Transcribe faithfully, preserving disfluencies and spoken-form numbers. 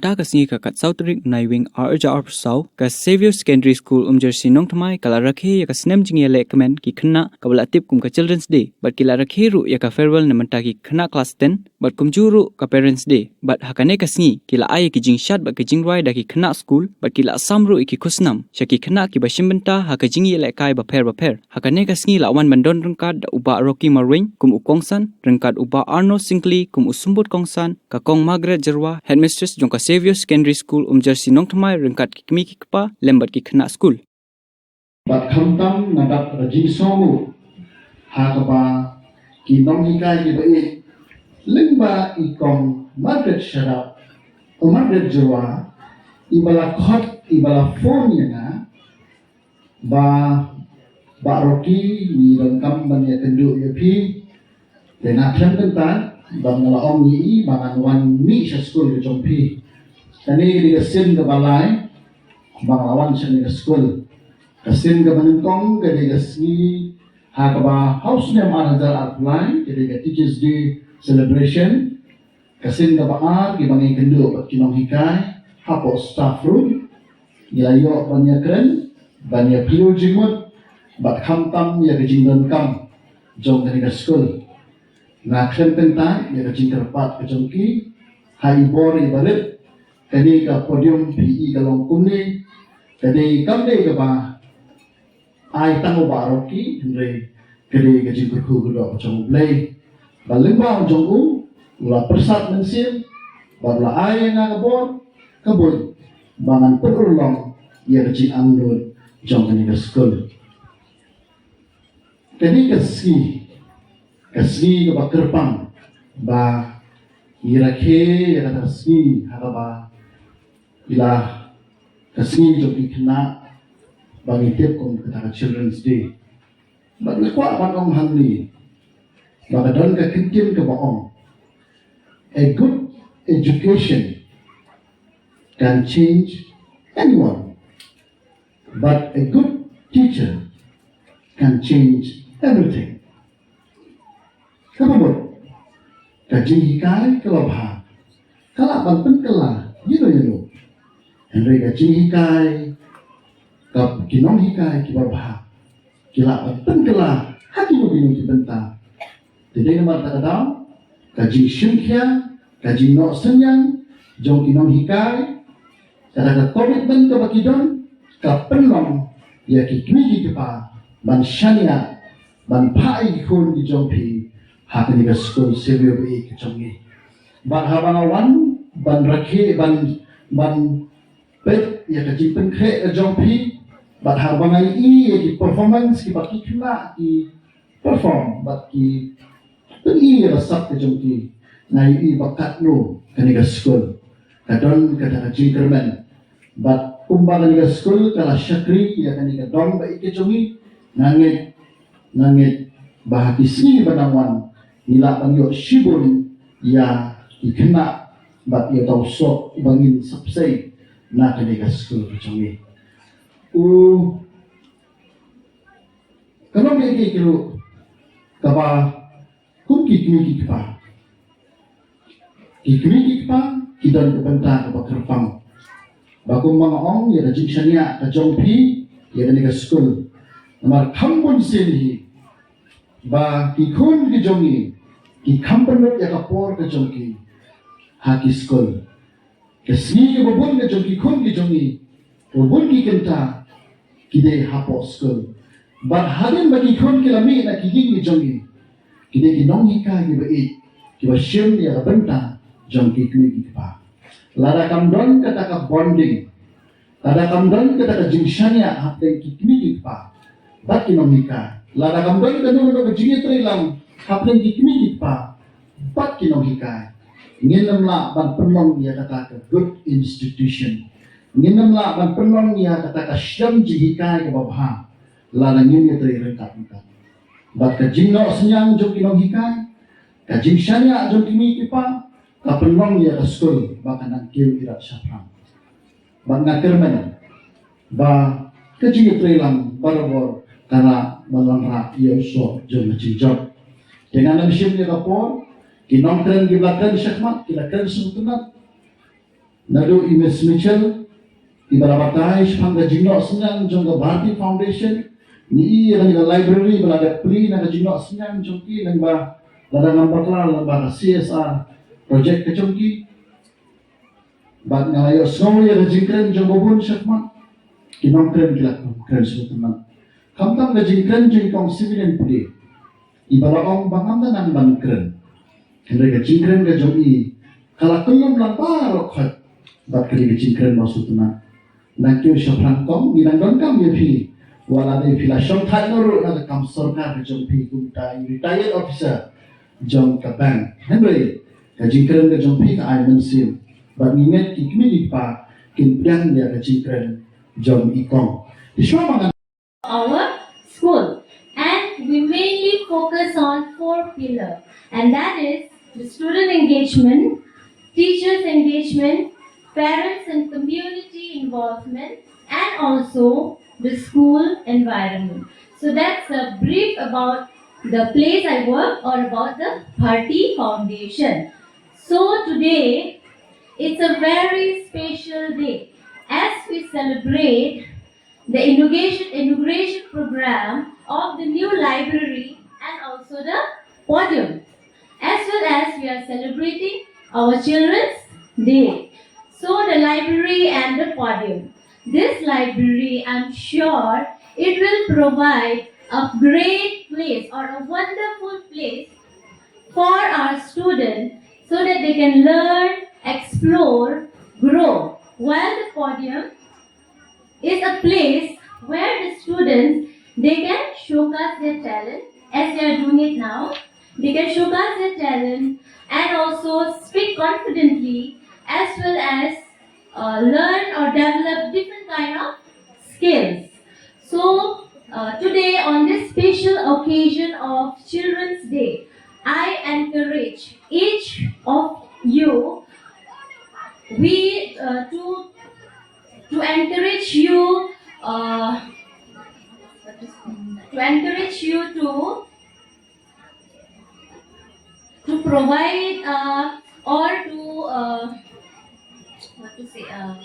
Mynta ka sngi ka katsaw tarik Naiwieng arhajar arphew saw, ka Savio Secondary School Umjersi Nongthymmai ka la rakhe ïa ka snem jingïalehkmen ki khynnah kaba la tip kum ka Children's Day bad ki la rakhe ruh ïa ka farewell na bynta ki khynnah klas ten bad kumjuh ruh ka Parents' Day. Bad ha kane ka sngi ki la ai ïa ki jingshad bad ki jingrwai da ki khynnah skul bad ki la sam ruh ïa ki khusnam sha ki khynnah kiba shimbynta ha ka jingïalehkai bapher bapher. Ha kane ka sngi la wan ban don ryngkat da u Bah Rocky Marwein kum u kongsan, ryngkat u Bah Arno Syngkli kum u symbud kongsan, ka Kong Margaret Jyrwa, Headmistress jong ka Savio Secondary School Umjersi Nongthymmai, ryngkat ki kmie ki kpa lem bad ki khynnah skul. Bad khamtam nga dap da jingsngew ha kaba ki nonghikai kiba ïeit lyngba i Kong Margaret Sharap, o Margaret Jyrwa, iba la khot, iba la phone ïa nga ba, Bah Rocky, ngi donkam ban ïakynduh ïa phi. Te nga khlem kyntait ba nga la ong ïa i ba ngan wan mih sha skul ka jong phi. Kane ka dei ka sien kaba lai ba nga la wan sha kane ka skul. Ka sien kaba nyngkong ka dei ka sngi ha kaba ha u snem arhajar arphew lai, ka dei ka Teachers' Day celebration. Ka sien kaba ar kiba ngi kynduh bad ki nonghikai hapoh staff room. Ngi la ïoh ban ïakren, ban ïaphylliew jingmut bad khamtam ïa ka jingdonkam jong kane ka skul. Nga khlem kyntait ïa ka jingkyrpad ka jong ki ha i bor iba rit. Kane ka podium phi i ka long kumne, ka dei, kam dei kaba ai tang u Bah Rocky, hynrei ka dei ka jingkyrkhu kyrdoh ka jong U Blei. Ba lyngba u jong u, u la pyrsad mynsiem bad u la ai ïa nga ka bor, ka buit ba ngan pynurlong ïa ka jingangnud jong kane ka skul. Kane ka sngi, ka sngi kaba kyrpang ba ngi rakhe ïa kata ka sngi ha kaba i la, ka sngi jong ki khynnah ba ngi tip kum kata ka Children's Day. Bad nga kwah ban ong hangne ba ka don ka ktien kaba ong, a good education can change anyone, but a good teacher can change everything. Kaba mut, ka jinghikai kaba bha ka lah ban pynkylla ïano ïano. Hynrei ka jinghikai, ka, ki nonghikai kiba bha ki lah ban pynkylla ha kino kino ki bynta. Te dei namar kata ka daw, ka jingshim khia, ka jingnoh synñiang jong ki nonghikai, kata ka commitment kaba ki don, ka pynlong ïa ki kmie ki kpa ban shaniah, ban phah ïa ki khun ki jong phi ha kane ka skul Savio ba ïeit ka jong ngi. Bad haba nga wan ban rakhe, ban, ban peit ïa ka jingpynkhreh ka jong phi, bad haba nga ïohi ïa ki performance kiba ki khynnah ki perform bad ki pyni ïa ka sap ka jong ki, nga ïohi ba katno kane ka skul ka don kata ka jingkyrmen. Bad kumba kane ka skul ka la shakri ïa kane ka dong ba ïeit ka jong ngi, nga ngeit, nga ngeit ba ha ki sngi ba dang wan ngi lah ban ïoh shibun ïa ki khynnah bad ïa uta u soh uba ngin sa pynshai na kane ka skul ka jong ngi. U Ka long ïa ki ruh kaba kum ki kmie ki kpa. Ki kmie ki kpa ki don ka bynta kaba kyrpang. Ba kumba nga ong, ïa ka jingshaniah ka jong phi ïa kane ka skul. Namar kham bun sien hi ba ki khun ki jong ngi ki kham pynlut ïa ka por ka jong ki ha ki skul. Ka sngi kaba bun ka jong ki khun ki jong ngi, kaba bun ki kynta, ki dei hapoh skul. Bad hadien ba ki khun ki la mih na ki ïing ki jong ngi, ki dei ki nonghikai kiba ïeit, kiba shim ïa ka bynta jong ki kmie ki kpa. Lada kam don kata ka bonding, lada kam don kata ka jingshaniah hapdeng ki kmie ki kpa bad ki nonghikai, lada kam don kano kano ka jingïatreilang hapdeng ki kmie ki kpa bad ki nonghikai, ngin ym lah ban pynlong ïa kata ka good institution. Ngin ym lah ban pynlong ïa kata ka shlem jinghikai kaba bha lada ngim ïatrei ryngkat ryngkat. Bad ka jingnoh synñiang jong ki nonghikai, ka jingshaniah jong ki kmie ki kpa, ka pynlong ïa ka skul ba kan nang kiew ïarap shaphrang. Bad nga kyrmen ba ka jingïatreilang barabor ka lah ban wanrah ïa u soh jong ka jingjop. Te ngan ym shim ïa ka por, ki nongkren kiba la kren shakhmat ki la kren sngewtynnat. Naduh i Miss Mitchell, iba la batai shaphang ka jingnoh synñiang jong ka Bharati Foundation, ngi i ïa kane ka library ba la dep plie na ka jingnoh synñiang jong ki, lyngba lada ngam bakla lyngba ka C S R project ka jong ki. Bad nga la ïohsngew ïa ka jingkren jong ba bun shakhmat. Ki nongkren ki la kren sngewtynnat. Khamtam ka jingkren jong i Kong Civilian Pule, iba la ong ba ngam da nang ban kren. Hynrei ka jingkren ka jong i ka la kyllum lang baroh khoit. Bad ka dei ka jingkren ba sngewtynnat. Nang kiew shaphrang Kong, ngi nang donkam ïa phi. Wat la dei phi la shongthait noh ruh na ka kam sorkar ka jong phi kumta i retired officer jong ka bank. Hynrei ka jingkren ka jong phi ka ai mynsiem. Bad ngi ngeit ki kmie ki kpa kin pdiang ïa ka jingkren jong i Kong. Te shuwa ba ngan our school, and we mainly focus on four pillars, and that is the student engagement, teachers engagement, parents and community involvement, and also the school environment. So that's a brief about the place I work or about the Bharati Foundation. So today, it's a very special day as we celebrate the inauguration, inauguration program of the new library and also the podium, as well as we are celebrating our Children's Day. So the library and the podium. This library, I'm sure it will provide a great place or a wonderful place for our students so that they can learn, explore, grow. While the podium is a place where the students, they can showcase their talent as they are doing it now. They can showcase their talent and also speak confidently as well as uh, learn or develop different kind of skills. So uh, today on this special occasion of Children's Day, I encourage each of you, we uh, to to encourage you uh, to encourage you to to provide uh, or to uh, what to say uh,